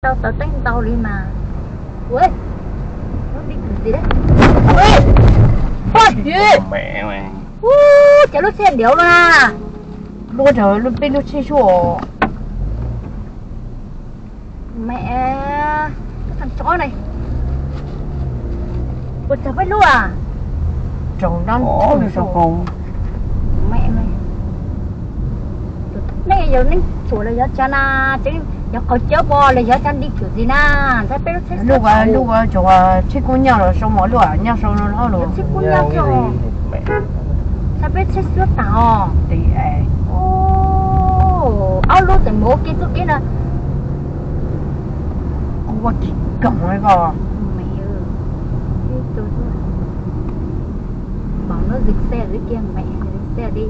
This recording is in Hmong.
Tau tawv teeb ntau li mas. Ua, lub dib kwv txiv, ua, cas lub tsheb ntiav ua luaj na. Luaj raws peb lub tsheb suab. Me, tsob ne, ua tsaug peb lub a. Raug dab, me, nej yog neeg txhuam los yog tsav na, tseem yog qhov cawb pom los yog cov dib kwv txiv na, ntxhais peb lub tsheb, lub tsheb kub nyab los sau mov luaj, nyab sau no los tsheb kub nyab tso, ntxhais peb tsheb suab tas os. Ob lub tseem mus ua ke txuj kev na. Ua kis koom ko. Npaum no zim xej li kiag me, zim xej li.